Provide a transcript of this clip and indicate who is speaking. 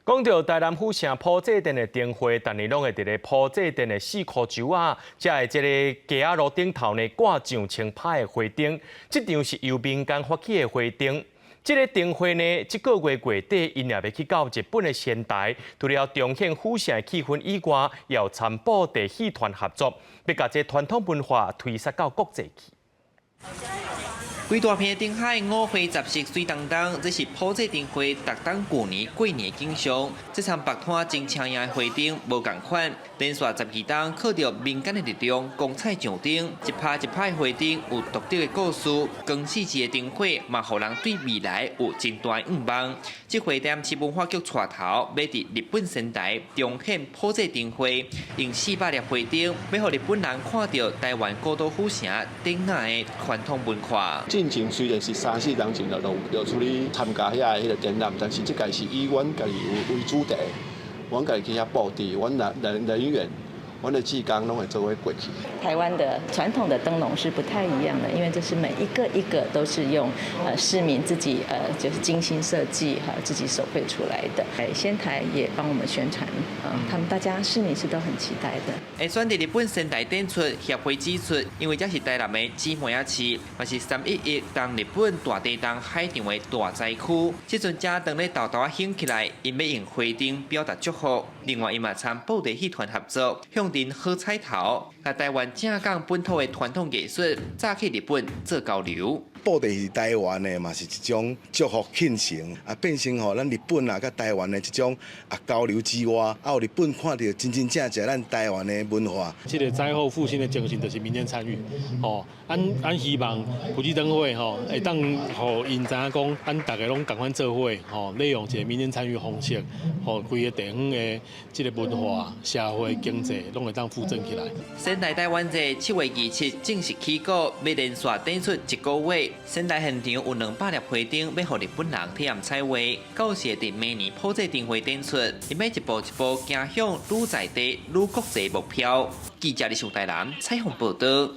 Speaker 1: 講到台南府城埔仔鎮的燈會，逐年攏會佇咧埔仔鎮的四箍洲仔，才會這個街仔路頂頭呢掛上千拍的花燈。這場是由民間發起的花燈。這个燈會呢，這个月月底𪜶也欲去到日本的仙台，除了彰顯府城的氣氛以外，也有參布袋戲團合作，欲共這傳統文化推捒到國際去。
Speaker 2: 規大片燈海五花雜色媠當當，這是埔仔燈會逐冬舊年過年景象。這場白攤真搶眼的花燈無仝款，連續12冬靠著民間的力量光彩上燈，一拍一拍的花燈有獨特的故事，光四季的燈火嘛，予人對未來有真大的願望。這回台南市文化局帶頭，欲佇日本仙台重現埔仔燈會，用400粒花燈，欲予日本人看著台灣古都府城典雅的傳統文化。
Speaker 3: 進前雖然是三四年前就有出去參加遐个彼个展覽，但是這屆是以阮家己為主題，阮家己去遐布置，阮人員，阮的志工攏會做伙過去。
Speaker 4: 台灣的傳統的燈籠是不太一樣的，因為這是每一個一個都是用市民自己就是精心設計哈，自己手繪出來的。仙台也幫我們宣傳，他們大家市民是都很期待的。
Speaker 2: 會選佇日本仙台展出，協會指出，因為這是台南的姊妹仔市，嘛是3.11當日本大地震海場的大災區。這陣遮當咧沓沓仔興起來，𪜶欲用花燈表達祝福。另外，伊嘛參布袋戲團合作，向陣好彩頭，共台灣正港本土的傳統藝術，帶去日本做交流。
Speaker 5: 布袋戲台灣的嘛是一種祝福慶生，啊變成吼咱日本啊佮台灣的這種啊交流之外，啊予日本看著真真正正咱台灣的文化。
Speaker 6: 這个災後復興的精神就是民間參與，吼，阮希望埔仔燈會吼會當予𪜶知影講，阮逐家攏仝款做伙，吼，利用一个民間參與方式，予規个地方的這个文化、社會、經濟攏會當復振起來。
Speaker 2: 仙台台灣節7月27正式起鼓，欲連續展出一个月。仙台現場有200粒花燈，欲予日本人體驗彩畫。到時會佇明年埔仔燈會展出，𪜶欲一步一步走向愈在地、愈國際目標。記者李秀台南採訪報導。